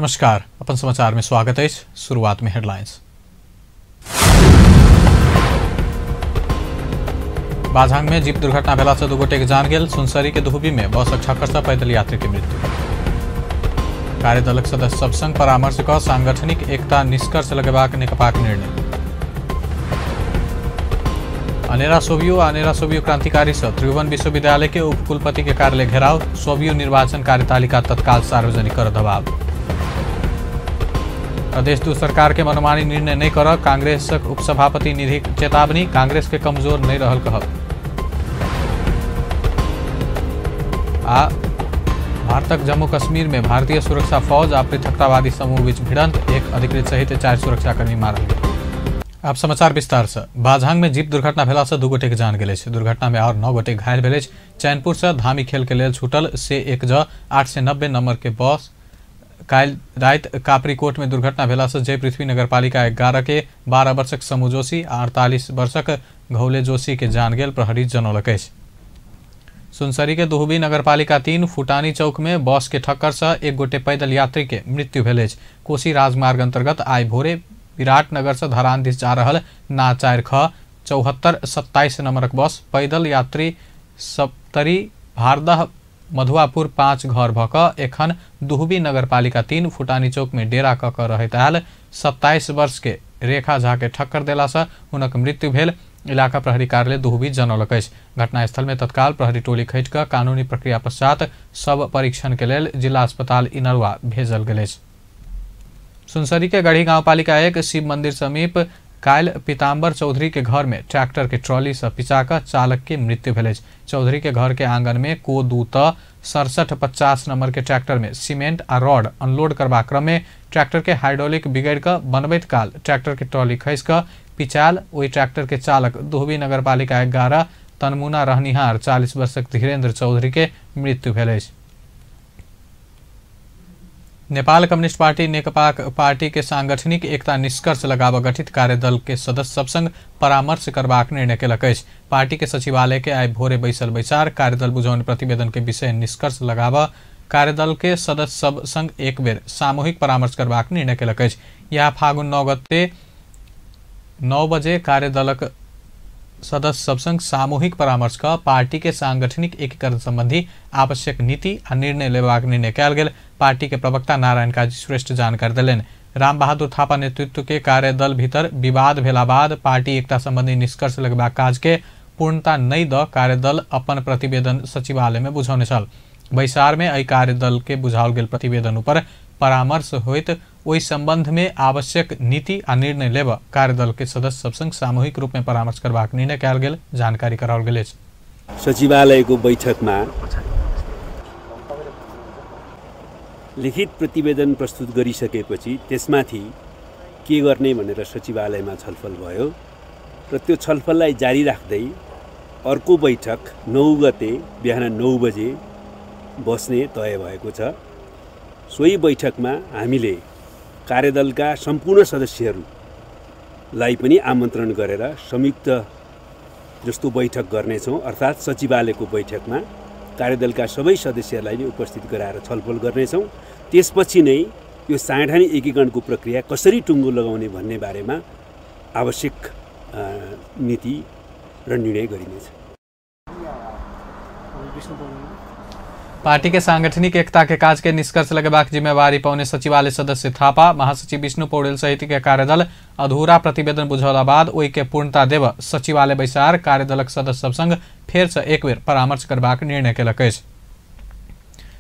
नमस्कार, अपन समाचार में स्वागत है। शुरुआत में हेडलाइंस। बाझांग में जीप दुर्घटना भेला से 2 गोटे के जान गेल। सुनसरी के दुहबी में बसक ठक्कर से पैदल यात्री के मृत्यु। कार्यदलक सदस्य सब संग परामर्श क सांगठनिक एकता निष्कर्ष लगेबाक नेकपाक निर्णय। अनेरा सोवियो आ अनेरा सोवियो क्रांतिकारी से त्रिभुवन विश्वविद्यालय के उपकुलपति के कार्यालय घेराव। सोवियो निर्वाचन कार्यतालिका तत्काल सार्वजनिक कर दबाव। प्रदेश दू सरकार के मनमानी निर्णय नहीं कर कांग्रेस उपसभापति निधि चेतावनी। कांग्रेस के कमजोर नहीं रहल कहब। आ भारतक जम्मू कश्मीर में भारतीय सुरक्षा फौज आ पृथकतावादी समूह बीच भिड़ंत, एक अधिकृत सहित 4 सुरक्षाकर्मी मारल गेल। अब समाचार विस्तार से। बाझांग में जीप दुर्घटना भेला से 2 गोटे के जान गेल। दुर्घटना में और 9 गोटे घायल भेल। चैनपुर से धामी खेल के लेल छूटल से 1 ज 890 नंबर के बस काल्हि राति कापरीकोट में दुर्घटना भेला से जय पृथ्वी नगरपालिका 11 के 12 वर्षक समूह जोशी आ 48 वर्षक घौले जोशी के जान गेल प्रहरी जनौलक अछि। सुनसरी के दुहबी नगरपालिका 3 फुटानी चौक में बस के ठक्कर से 1 गोटे पैदल यात्री के मृत्यु भेल अछि। कोसी राजमार्ग अंतर्गत आइ भोरे विराटनगर से धरान दिस जा रहल ना 4 ख 7427 नंबरक बस पैदल यात्री सप्तरी भारदह मधुआपुर 5 घर भ क एखन दुहबी नगरपालिका 3 फुटानी चौक में डेरा क रहैत आयल 27 वर्ष के रेखा झा के ठक्कर देला से हुनक मृत्यु भेल। इलाका प्रहरी कार्यालय दुहबी जनौलक अछि। घटनास्थल में तत्काल प्रहरी टोली खटि क कानूनी प्रक्रिया पश्चात शव परीक्षण के लेल जिला अस्पताल इनरवा भेजल गेल अछि। सुनसरी के गढ़ी गांवपालिका 1 शिव मंदिर समीप काल्हि पीताम्बर चौधरी के घर में ट्रैक्टर के ट्रॉली से पिचा क चालक के मृत्यु भेल अछि। चौधरी के घर के आंगन में को 2 त 6750 नंबर के ट्रैक्टर में सीमेंट आ रॉड अनलोड करबा क्रम में ट्रैक्टर के हाइड्रोलिक बिगड़ क बनबैत काल ट्रैक्टर के ट्रॉली खसि क पिचाल। ओहि ट्रैक्टर के चालक दुहबी नगरपालिका 11 तनमुना रहनिहार 40 वर्षक धीरेन्द्र चौधरी के मृत्यु भेल अछि। Nepal communist party Nekapa party के सांगठनिक एकता निष्कर्ष लगाव गठित कार्यदल के सदस्य सब संग परामर्श करबाक निर्णय केलक अछि। पार्टी के सचिवालय के आइ भोरे बैसल बैसार कार्यदल बुझौन प्रतिवेदन के विषय निष्कर्ष लगाव कार्यदल के सदस्य सब संग एक बेर सामूहिक परामर्श करबाक निर्णय केलक अछि। यह फागुन 9 गते 9 बजे कार्यदलक सदस्य सब संग सामूहिक परामर्श क पार्टी के सांगठनिक एकीकरण संबंधी आवश्यक नीति आ निर्णय लेबाक निर्णय कयल गेल। पार्टी के प्रवक्ता नारायण काजी श्रेष्ठ जानकारी देलनि। राम बहादुर थापा नेतृत्व के कार्यदल भीतर विवाद भेला बाद पार्टी एकता संबंधी निष्कर्ष लगबाक काज के पूर्णता नहि द कार्यदल अपन प्रतिवेदन सचिवालय में बुझौने छल। बैसार में एहि कार्यदल के बुझाओल गेल प्रतिवेदन ऊपर परामर्श होइत ओहि संबंध में आवश्यक नीति आ निर्णय लेब कार्यदल के सदस्य सब संग सामूहिक रूप में परामर्श करबाक निर्णय कयल गेल जानकारी कराओल गेल अछि। सचिवालयको बैठकमा लिखित प्रतिवेदन प्रस्तुत गरिसकेपछि त्यसमाथि के गर्ने भनेर सचिवालयमा छलफल भयो र त्यो छलफललाई जारी राख्दै अर्को बैठक 9 गते बिहान 9 बजे बस्ने तय भएको छ। सोही बैठकमा हामीले कार्यदलका सम्पूर्ण सदस्यहरूलाई पनि आमन्त्रण गरेर संयुक्त जस्तो बैठक गर्नेछौँ, अर्थात् सचिवालयको बैठकमा कार्यदलका सबै सदस्यहरूलाई नै उपस्थित गराएर छलफल गर्नेछौँ। त्यसपछि नै यो सांगठनिक एकीकरणको प्रक्रिया कसरी टुङ्गो लगाउने भन्ने बारेमा आवश्यक नीति र निर्णय गरिनेछ। पार्टी के सांगठनिक एकता के काज के निष्कर्ष लगेबाक जिम्मेवारी पौने सचिवालय सदस्य थापा महासचिव विष्णु पौडेल सहित के कार्यदल अधूरा प्रतिवेदन बुझौला बाद ओहि के पूर्णता देव सचिवालय बैसार कार्यदलक सदस्य सब संग फेर से एक बेर परामर्श करबाक निर्णय केलक अछि।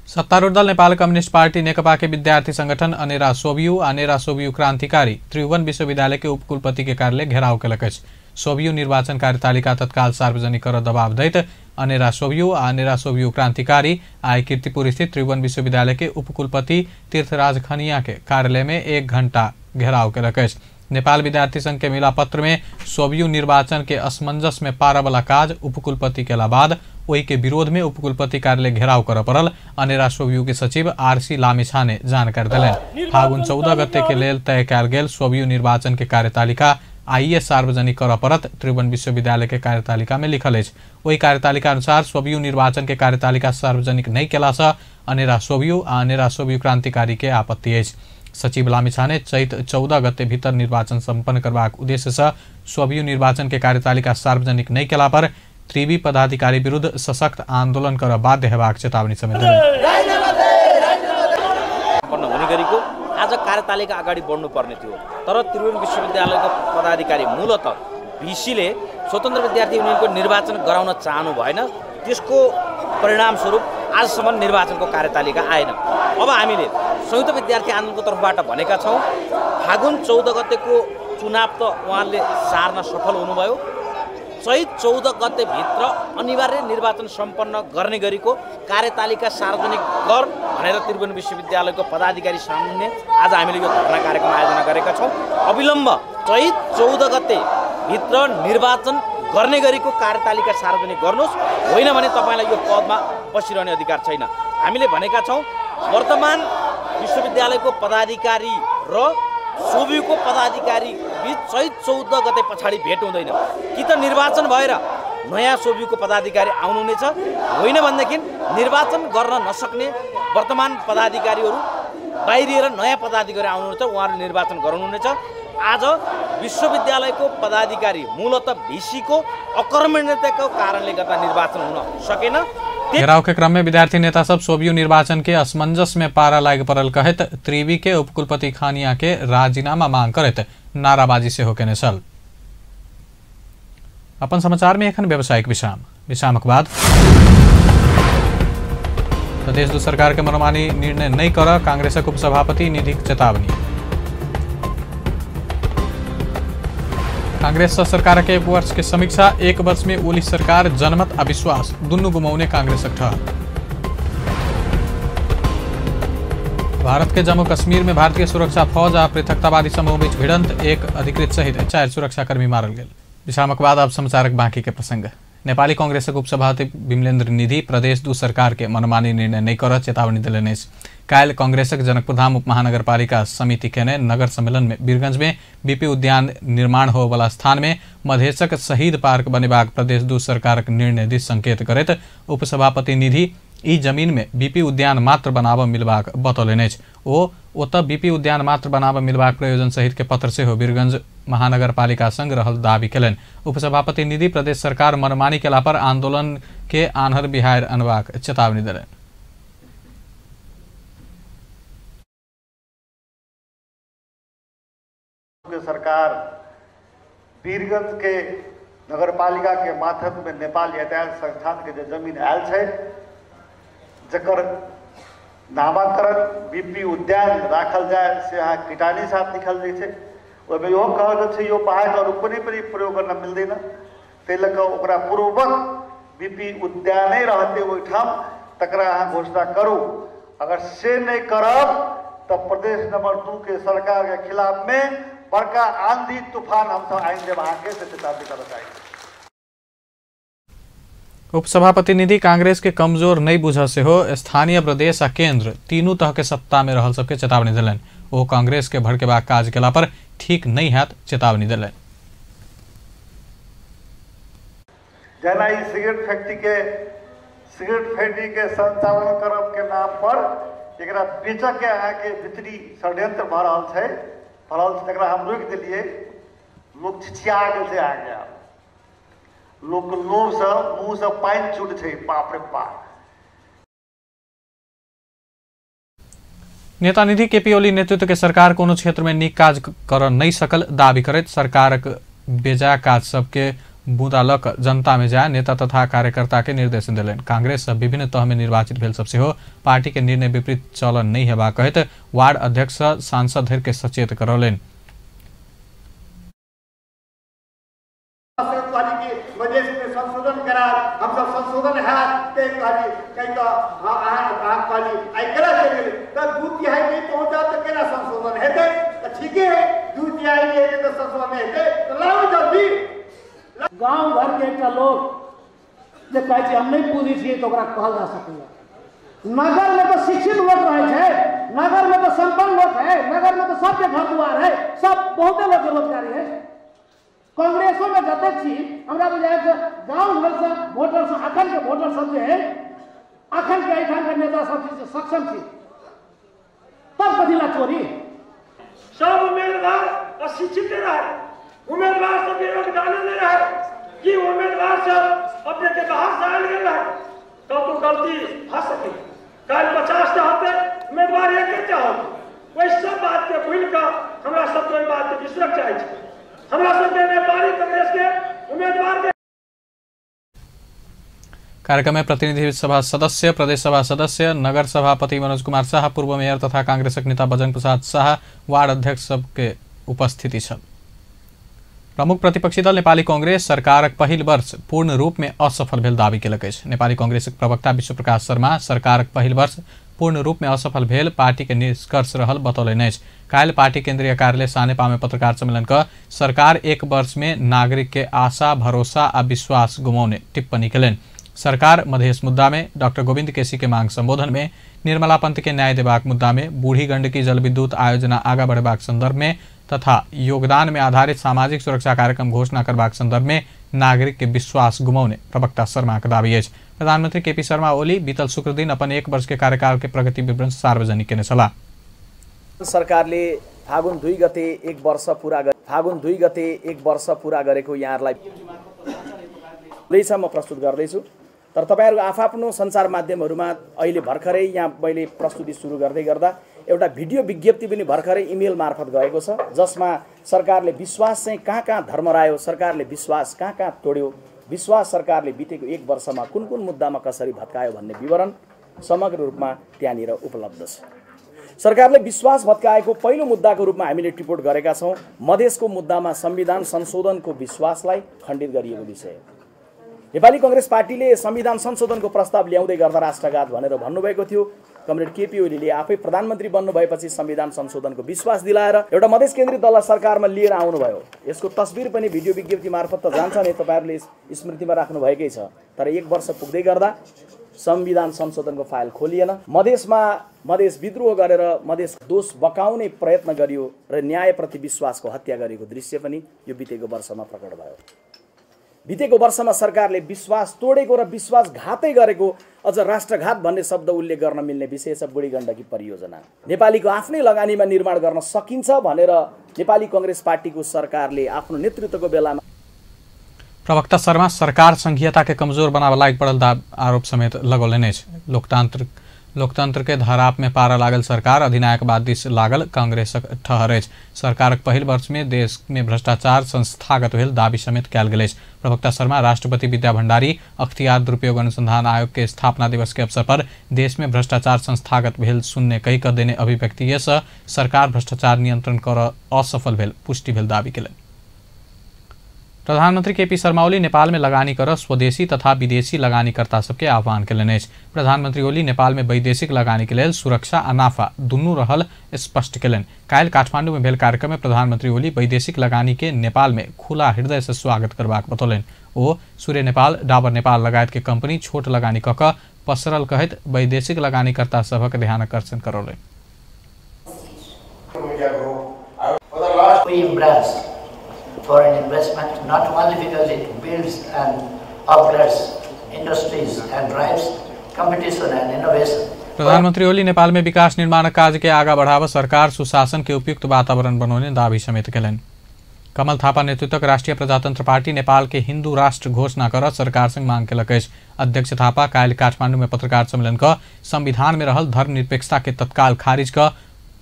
सत्तारूढ़ दल नेपाल कम्युनिस्ट पार्टी नेकपा के विद्यार्थी संगठन अनेरा सोवियु अनेरा सोवियु क्रांतिकारी त्रिभुवन विश्वविद्यालय के उपकुलपति के कार्यालय घेराव केलक अछि। सोवियु निर्वाचन कार्यतालिका तत्काल सार्वजनिक कर दबाव दैत अनेरा सोवियु आ अनेरा सोवियु क्रांतिकारी आइ कीर्तिपुर स्थित त्रिभुवन विश्वविद्यालय के उपकुलपति तीर्थराज खनिया के कार्यालय में 1 घंटा घेराव केलक अछि। नेपाल विद्यार्थी संघ के मिला पत्र में सोवियु निर्वाचन के असमंजस में पारवाला काज उपकुलपति केला बाद ओहि के विरोध में उपकुलपति कार्यालय घेराव कर पड़ल अनेरा सोवियु के सचिव आरसी लामिछाने जानकारी देलनि। फागुन 14 गते के लेल तय कयल गेल सोवियु निर्वाचन के कार्यतालिका आइए सार्वजनिक कर पड़त त्रिभुवन विश्वविद्यालय के कार्यतालिका में लिखल अछि। ओहि कार्यतालिका अनुसार सोवियु निर्वाचन के कार्यतालिका सार्वजनिक नहीं केला से अनेरा सोवियु आ अनेरा सोवियु क्रांतिकारी के आपत्ति अछि। सचिव लामिछाने चैत 14 गते भीतर निर्वाचन सम्पन्न करबाक उद्देश्य से स्ववियु निर्वाचन के कार्यतालिका सार्वजनिक नहीं केला पर त्रिवी पदाधिकारी विरुद्ध सशक्त आंदोलन कर बाध्य हेबाक चेतावनी समेत देलनि। आज कार्यतालिका अगाडि बढ्नुपर्ने थियो, तर त्रिभुवन विश्वविद्यालयको पदाधिकारी मूलत भिसीले स्वतन्त्र विद्यार्थी युनियनको निर्वाचन गराउन चाहनु भएन। त्यसको परिणामस्वरूप आजसम्म निर्वाचनको कार्यतालिका आएन। अब हामीले संयुक्त विद्यार्थी आन्दोलनको तर्फबाट भनेका छौँ, फागुन 14 गतेको चुनाव त उहाँले सार्न सफल हुनुभयो, चैत 14 गतेभित्र अनिवार्य निर्वाचन सम्पन्न गर्ने गरेको कार्यतालिका सार्वजनिक गर भनेर त्रिभुवन विश्वविद्यालयको पदाधिकारी सामुन्ने आज हामीले यो धरना कार्यक्रम आयोजना गरेका छौँ। अविलम्ब चैत 14 गतेभित्र निर्वाचन गर्ने गरेको कार्यतालिका सार्वजनिक गर्नुहोस्, होइन भने तपाईँलाई यो पदमा बसिरहने अधिकार छैन। हामीले भनेका छौँ, वर्तमान विश्वविद्यालयको पदाधिकारी र सोभिको पदाधिकारी बीच चैत 14 गते पछाडि भेट हुँदैन। कि त निर्वाचन भएर नयाँ सोभिको पदाधिकारी आउनुहुनेछ, होइन भनेदेखि निर्वाचन गर्न नसक्ने वर्तमान पदाधिकारीहरू बाहिरिएर नयाँ पदाधिकारी आउनुहुनेछ, उहाँहरू निर्वाचन गराउनुहुनेछ। आज विश्वविद्यालयको पदाधिकारी मूलत भिसीको अकर्मण्यताको कारणले गर्दा निर्वाचन हुन सकेन। घेराव के क्रम में विद्यार्थी नेता सब सोभियु निर्वाचन के असमंजस में पारा लाग पड़ल कहत त्रिवी के उपकुलपति खानिया के राजीनामा मांग करत नाराबाजी से हो केने छल। अपन समाचार में एखन व्यावसायिक विश्राम, विश्रामक बाद प्रदेश दू सरकार के मनमानी निर्णय नहीं कर कांग्रेसक उपसभापति निधिक चेतावनी। कांग्रेस सरकार के एक वर्ष के समीक्षा, एक वर्ष में ओली सरकार जनमत आ विश्वास दुनू गुमौने कांग्रेसक ठहर। भारत के जम्मू कश्मीर में भारतीय सुरक्षा फौज आ पृथकतावादी समूह बीच भिड़ंत, एक अधिकृत सहित 4 सुरक्षाकर्मी मारल गेल। विश्रामक बाद अब समाचारक बाकी के प्रसंग। नेपाली कांग्रेसक उपसभापति विमलेन्द्र निधि प्रदेश दू सरकार के मनमानी निर्णय नहीं कर चेतावनी देलनि अछि। काल्हि कांग्रेसक जनकपुरधाम उपमहानगरपालिका समिति केने नगर सम्मेलन में वीरगंज में बीपी उद्यान निर्माण होबला स्थान में मधेशक शहीद पार्क बनेबाक प्रदेश दू सरकारक निर्णय दिस संकेत करैत उपसभापति निधि ई जमीन में बीपी उद्यान मात्र बनाबऽ मिलबाक बतौलनि अछि। ओ ओतऽ बीपी उद्यान मात्र बनाबऽ मिलबाक प्रयोजन सहित के पत्र सेहो वीरगंज महानगरपालिका संग रहल दावी केलनि। उपसभापति निधि प्रदेश सरकार मनमानी केला पर आंदोलन के आन्हर बिहार अनबाक चेतावनी देलनि। सरकार वीरगंज के नगरपालिका के मातहत में नेपाल यातायात संस्थान के जे जमीन आयल छै, जकर नामांकरण बीपी उद्यान राखल जाय से अहाँ किटानी साथ लिखल जाइ छै। ओहिमे इहो कहल गेल छै यो बाहेक अरू कुनै पनि प्रयोग गर्न मिल्दैन, ताहि लऽ कऽ ओकरा पूर्ववत बीपी उद्याने रहतै ओहिठाम, तकरा अहाँ घोषणा करू। अगर से नहि करब तऽ प्रदेश नंबर 2 के सरकार के खिलाफ में बड़का आंधी तूफान हमसब आनि देब अहाँके, से चेतावनी करऽ चाही। उपसभापति निधि कांग्रेस के कमजोर नहीं बुझ सेहो स्थानीय प्रदेश आ केंद्र तीनू तह के सत्ता में रहल सबके चेतावनी देलनि। ओ कांग्रेस के भड़केबाक काज केला पर ठीक नहीं हैत चेतावनी देलनि। जेना ई सिगरेट फैक्ट्री के संचालन करब के नाम पर एकरा बेचऽ के अहाँके भीतरी षड्यंत्र भऽ रहल छै, तकरा हम रोकि देलियै। लोक छिछिया गेल छै अहाँके, लोक लोभसँ मुँहसँ पानि छूट छै, बाप रे बाप। नेता निधि केपी ओली नेतृत्व के सरकार कोनो क्षेत्र में नीक काज कर नहीं सकल दावी करैत सरकारक बेजा काज सबके बूंदा लऽ कऽ जनता में जाय नेता तथा कार्यकर्ता के निर्देशन देलनि। कांग्रेस सब विभिन्न तह में निर्वाचित भेल सब सेहो पार्टी के निर्णय विपरीत चलन नहीं हेबाक कहैत वार्ड अध्यक्ष सांसद धरि के सचेत करौलनि। संशोधन करा हमसब संशोधन हैत कहि कहली कहि कऽ अहाँ कहली आइ केना चलि गेलै तऽ 2/3 नहि पहुँचत तऽ केना संशोधन हेतै? तऽ ठीके है, 2/3 नहि हेतै तऽ संशोधन नहि हेतै, तऽ लाउ जल्दी। गाँव घरके एकटा लोक जे कहै छै हम नहि पूजै छियै तऽ ओकरा कहल जा सकैए। नगरमे तऽ शिक्षित लोक रहै छै, नगरमे तऽ सम्पन्न लोक है, नगरमे तऽ सबके घर दुआर है, सब बहुते लोकके रोजगारी है। कांग्रेसो में जतेक छी हमरा बुझाइ छै गाँव घरसँ वोटर सब अखन के वोटर सब जे है अखन के एहिठामके नेता सब जे सक्षम छी, तब कथी ला चोरी? सब उम्मीदवार अशिक्षित रहे, उम्मीदवार सबके योगदान नहीं रहे कि उम्मीदवार सब अपने के बाहर से आयल गेल रहे तब तो गलती भ सके। काल्हि 50टा होते उम्मीदवार एक होते, ओहि सब बात के भूलि कऽ हमरा सबके ओहि बात के बिसरक चाहै छै। हमरा सबके नेपाली कांग्रेस के उम्मीदवार के कार्यक्रम में प्रतिनिधि सभा सदस्य, प्रदेश सभा सदस्य, नगर सभापति मनोज कुमार शाह, पूर्व मेयर तथा कांग्रेसक नेता बजरंग प्रसाद शाह, वार्ड अध्यक्ष सबके उपस्थिति छल। प्रमुख प्रतिपक्षी दल नेपाली कांग्रेस सरकारक पहिल वर्ष पूर्ण रूप में असफल भेल दावी केलक अछि। नेपाली कांग्रेसक प्रवक्ता विश्वप्रकाश शर्मा सरकारक पहिल वर्ष पूर्ण रूप में असफल भेल पार्टी के निष्कर्ष रहल बतौलनि अछि। काल्हि पार्टी केंद्रीय कार्यालय सानेपा में पत्रकार सम्मेलन क सरकार एक वर्ष में नागरिक के आशा, भरोसा आ विश्वास गुमौने टिप्पणी केलनि। सरकार मधेश मुद्दा में डॉक्टर गोविंद केसी के मांग संबोधन में, निर्मला पंत के न्याय देबाक मुद्दा में, बूढ़ी गंडकी जलविद्युत आयोजना आगा बढ़ेबाक संदर्भ में तथा योगदान में आधारित सामाजिक सुरक्षा कार्यक्रम घोषणा करबाक संदर्भ में नागरिक के विश्वास गुमौने प्रवक्ता शर्मा के दावी अछि। प्रधानमंत्री केपी शर्मा ओली बीतल शुक्र दिन अपन एक वर्ष के कार्यकाल के प्रगति विवरण सार्वजनिक केने छलाह। सरकारले फागुन 2 गते एक वर्ष पूरा फागुन 2 गते एक वर्ष पूरा गरेको यहाँहरूलाई म प्रस्तुत गर्दैछु। तर तपाईहरुको आफआफ्नो सञ्चार माध्यमहरुमा अहिले भर्खरै यहाँ मैले प्रस्तुति सुरु गर्दै गर्दा एउटा भिडियो विज्ञप्ति पनि भर्खरै इमेल मार्फत गएको छ, जसमा सरकारले विश्वास चाहिँ कहाँ कहाँ धर्मरायो, सरकारले विश्वास कहाँ कहाँ तोड्यो, विश्वास सरकारले बितेको एक वर्षमा कुन कुन मुद्दामा कसरी भत्कायो भन्ने विवरण समग्र रूपमा त्यहाँनिर उपलब्ध छ। सरकारले विश्वास भत्काएको पहिलो मुद्दाको रूपमा हामीले रिपोर्ट गरेका छौँ मधेसको मुद्दामा संविधान संशोधनको विश्वासलाई खण्डित गरिएको विषय। नेपाली कङ्ग्रेस पार्टीले संविधान संशोधनको प्रस्ताव ल्याउँदै गर्दा राष्ट्रघात भनेर भन्नुभएको थियो। कमरेड केपी ओलीले आफै प्रधानमन्त्री बन्नुभएपछि संविधान संशोधनको विश्वास दिलाएर एउटा मधेस केन्द्रित दललाई सरकारमा लिएर आउनुभयो। यसको तस्बिर पनि भिडियो विज्ञप्ति मार्फत त जान्छ नै, तपाईँहरूले स्मृतिमा राख्नुभएकै छ। तर एक वर्ष पुग्दै गर्दा संविधान संशोधनको फाइल खोलिएन। मधेसमा मधेस विद्रोह गरेर मधेस दोष बकाउने प्रयत्न गरियो र न्यायप्रति विश्वासको हत्या गरेको दृश्य पनि यो बितेको वर्षमा प्रकट भयो। बितेको वर्षमा सरकारले विश्वास तोडेको र विश्वासघातै गरेको, अझ राष्ट्रघात भन्ने शब्द उल्लेख गर्न मिल्ने विषय छ बुढी गण्डकी परियोजना। नेपालीको आफ्नै लगानीमा निर्माण गर्न सकिन्छ भनेर नेपाली कङ्ग्रेस पार्टीको सरकारले आफ्नो नेतृत्वको बेलामा प्रवक्ता शर्मा सरकार संघीयता के कमजोर बनावे लागि पड़ल आरोप समेत लगौलनि अछि। लोकतंत्र के धराप में पारा लागल सरकार अधिनायकवाद दिस लागल कांग्रेसक ठहर अछि। सरकारक पहिल वर्ष में देश में भ्रष्टाचार संस्थागत भेल दावी समेत कयल गेल अछि। प्रवक्ता शर्मा राष्ट्रपति विद्या भंडारी अख्तियार दुरुपयोग अनुसंधान आयोग के स्थापना दिवस के अवसर पर देश में भ्रष्टाचार संस्थागत भेल सुनने कहि क देने अभिव्यक्ति से सरकार भ्रष्टाचार नियंत्रण कर असफल भेल पुष्टि भेल दावी केलनि। प्रधानमंत्री केपी शर्मा ओली नेपाल में लगानी कर स्वदेशी तथा विदेशी लगानीकर्ता सबके आह्वान केलनि अछि। प्रधानमंत्री ओली नेपाल में वैदेशिक लगानी के लेल सुरक्षा आ नाफा दुनू रहल स्पष्ट केलनि। काल्हि काठमांडू में भेल कार्यक्रम में प्रधानमंत्री ओली वैदेशिक लगानी के नेपाल में खुला हृदय से स्वागत करबाक बतौलनि। ओ सूर्य नेपाल, डाबर नेपाल लगायत के कंपनी छोट लगानी कऽ कऽ पसरल कहैत वैदेशिक लगानीकर्ता सभक ध्यानाकर्षण करौलनि। Foreign investment not only because it builds and upgrades industries and drives competition and innovation. प्रधानमंत्री ओली नेपाल में विकास निर्माण कार्य के आगा बढ़ावा सरकार सुशासन के उपयुक्त वातावरण बनौने दावी समेत केलनि। कमल थापा नेतृत्वक राष्ट्रिय प्रजातंत्र पार्टी नेपाल के हिंदू राष्ट्र घोषणा कर सरकार संग मांग केलक अछि। अध्यक्ष थापा काल्हि काठमांडू में पत्रकार सम्मेलन क संविधान में रहल धर्मनिरपेक्षता के तत्काल खारिज क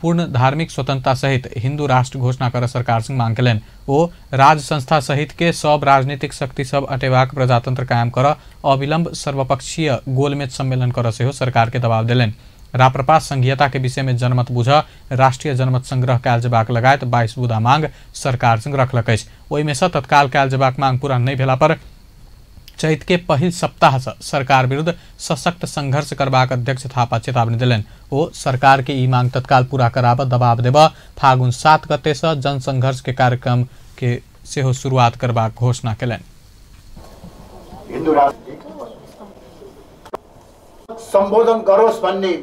पूर्ण धार्मिक स्वतंत्रता सहित हिंदू राष्ट्र घोषणा कर सरकार संग मांग केलनि। ओ राज्य संस्था सहित के सब राजनीतिक शक्ति सब अटेबाक प्रजातंत्र कायम कर अविलंब सर्वपक्षीय गोलमेज सम्मेलन कर सेहो सरकार के दबाव देलनि। राप्रपा संघीयता के विषय में जनमत बुझ राष्ट्रीय जनमत संग्रह कयल जेबाक लगायत 22 बुदा मांग सरकार संग रखलक अछि। ओहिमे सँ तत्काल कयल जेबाक मांग पूरा नहि भेला पर चैत के पहिल सप्ताह से सरकार विरुद्ध सशक्त संघर्ष करबाक अध्यक्ष थापा चेतावनी देलनि। ओ सरकार के ई मांग तत्काल पूरा कराबऽ दबाव देबऽ फागुन 7 गते से जनसंघर्ष के कार्यक्रम के सेहो शुरुआत करबाक घोषणा केलनि। हिन्दू राष्ट्र सम्बोधन गरोस् भन्ने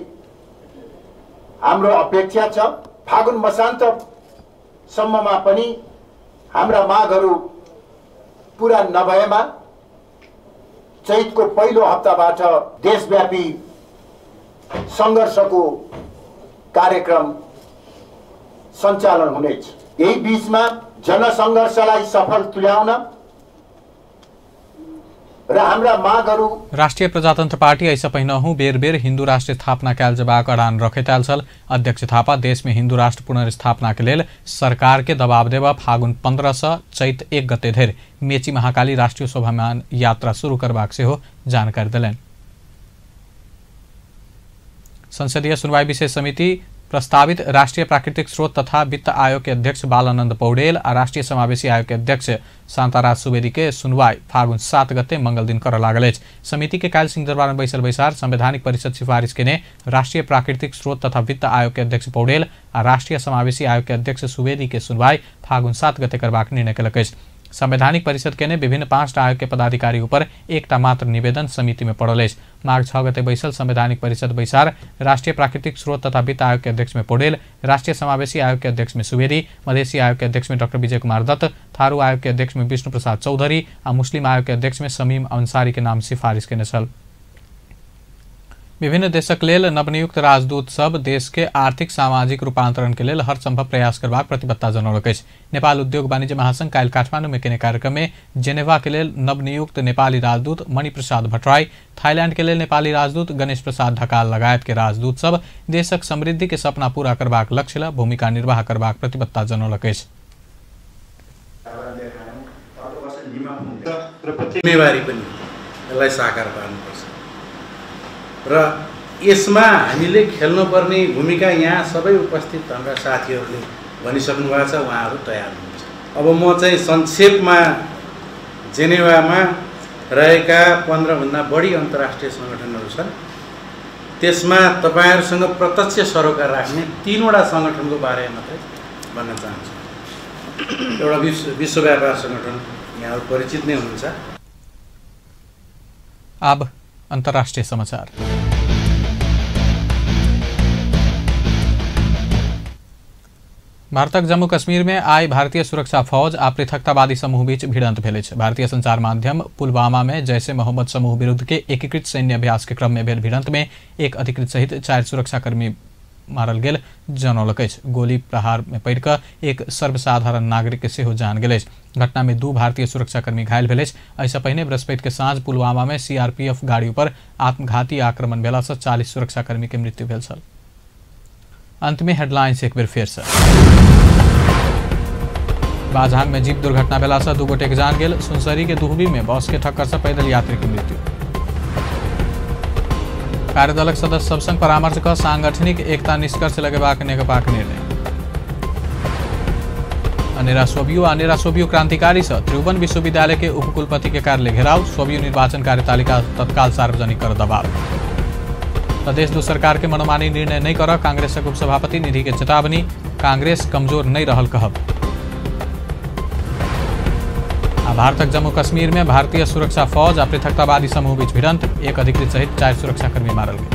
हाम्रो अपेक्षा छ। फागुन मसान्तसम्ममा पनि हाम्रा मागहरू पूरा नभएमा चैतको पहिलो हप्ताबाट देशव्यापी सङ्घर्षको कार्यक्रम सञ्चालन हुनेछ। यही बीचमा जनसङ्घर्षलाई सफल तुल्याउन र हाम्रा मागहरू राष्ट्रिय प्रजातन्त्र पार्टी एहिसँ पहिनहु बेर बेर हिन्दू राष्ट्र स्थापना कयल जेबाक अड़ान रखैत आयल छल। अध्यक्ष थापा देश में हिन्दू राष्ट्र पुनर्स्थापना के लेल सरकार के दबाव देबा फागुन 15 सँ चैत 1 गते धरि मेची महाकाली राष्ट्रीय शोभामान यात्रा शुरू करबाक सेहो जानकारी देलनि। संसदीय सुनवाई विशेष समिति प्रस्तावित राष्ट्रीय प्राकृतिक स्रोत तथा वित्त आयोग के अध्यक्ष बालानंद पौडेल आ राष्ट्रीय समावेशी आयोग के अध्यक्ष शांताराज सुवेदी के सुनवाई फागुन 7 गते मंगल दिन करऽ लागल अछि। समिति के काल्हि सिंहदरबार में बैसल बैसार संवैधानिक परिषद सिफारिश केने राष्ट्रीय प्राकृतिक स्रोत तथा वित्त आयोग के अध्यक्ष पौडेल आ राष्ट्रीय समावेशी आयोग के अध्यक्ष सुवेदी के सुनवाई फागुन 7 गते करबाक निर्णय केलक अछि। संवैधानिक परिषद के ने विभिन्न 5 आयोग के पदाधिकारी ऊपर एकटा मात्र निवेदन समिति में पड़ल अछि। माघ 6 गते बैसल संवैधानिक परिषद बैसार राष्ट्रीय प्राकृतिक स्रोत तथा वित्त आयोग के अध्यक्ष में पौडेल, राष्ट्रीय समावेशी आयोग के अध्यक्ष में सुवेदी, मधेसी आयोग के अध्यक्ष में डॉक्टर विजय कुमार दत्त, थारू आयोग के अध्यक्ष में विष्णु प्रसाद चौधरी आ मुस्लिम आयोग के अध्यक्ष में शमीम अंसारी के नाम सिफारिश केने छल। विभिन्न देशक लेल नवनियुक्त राजदूत सब देश के आर्थिक सामाजिक रूपांतरण के लेल हर संभव प्रयास करबाक प्रतिबद्धता जनौलक अछि। नेपाल उद्योग वाणिज्य महासंघ काल्हि काठमांडू में केने कार्यक्रम में जेनेवा के लेल नवनियुक्त नेपाली राजदूत मणिप्रसाद भट्टराई, थाईलैंड के लेल नेपाली राजदूत गणेश प्रसाद ढकाल लगायत के राजदूत सब देशक समृद्धि के सपना पूरा करबाक लक्ष्य ल भूमिका निर्वाह करबाक प्रतिबद्धता जनौलक अछि। जिम्मेवारी पनि यसलाई साकार पार्नुपर्छ र यसमा हामीले खेल्नुपर्ने भूमिका यहाँ सबै उपस्थित हाम्रा साथीहरूले भनिसक्नु भएको छ, उहाँहरू तयार हुनुहुन्छ। अब म चाहिँ संक्षेपमा जेनेवामा रहेका 15 भन्दा बढी अन्तर्राष्ट्रिय सङ्गठनहरू छन्, त्यसमा तपाईहरूसँग प्रत्यक्ष सरोकार राख्ने 3 वटा सङ्गठनको बारेमा मात्रै भन्न चाहन्छु। एउटा विश्व व्यापार सङ्गठन यहाँहरू परिचित नै हुनुहुन्छ। अब अंतर्राष्ट्रीय समाचार। भारतक जम्मू कश्मीर में आई भारतीय सुरक्षा फौज आ पृथकतावादी समूह बीच भिड़ंत भेल अछि। भारतीय संचार माध्यम पुलवामा में जैसे मोहम्मद समूह विरुद्ध के एकीकृत सैन्य अभ्यास के क्रम में भेल भिड़ंत में एक अधिकृत सहित 4 सुरक्षाकर्मी मारल गेल जनौलक अछि। गोली प्रहार में पड़ि कऽ एक सर्वसाधारण नागरिक के सेहो जान गेल अछि। घटना में 2 भारतीय सुरक्षाकर्मी घायल भेल अछि। एहिसँ पहिने बृहस्पति के साँझ पुलवामा में सीआरपीएफ गाड़ी पर आत्मघाती आक्रमण भेला सँ 40 सुरक्षाकर्मी के मृत्यु भेल छल। अंत में हेडलाइंस एक बेर फेर से। बाझांग में जीप दुर्घटना भेला सँ 2 गोटे के जान गेल। सुनसरी के दुहबी में बस के ठक्कर से पैदल यात्री के मृत्यु। कार्यदलक सदस्य सब संग परामर्श क सांगठनिक एकता निष्कर्ष लगेबाक नेकपाक निर्णय। अनेरा सोबियो अनेरा सोबियो क्रांतिकारी से त्रिभुवन विश्वविद्यालय के उपकुलपति के कार्यालय घेराव। सोबियो निर्वाचन कार्यतालिका तत्काल सार्वजनिक कर दबाव। प्रदेश दू सरकार के मनमानी निर्णय नहीं कर कांग्रेसक उपसभापति निधि के चेतावनी। कांग्रेस कमजोर नहीं रहल कहब। भारतक जम्मू कश्मीर में भारतीय सुरक्षा फौज आ पृथकतावादी समूह बीच भिड़ंत, एक अधिकृत सहित 4 सुरक्षाकर्मी मारल गेल।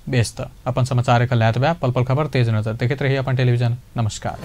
बेस त अपन समाचार पल पल खबर तेज नजर देखैत रहिए अपन टेलीविजन। नमस्कार।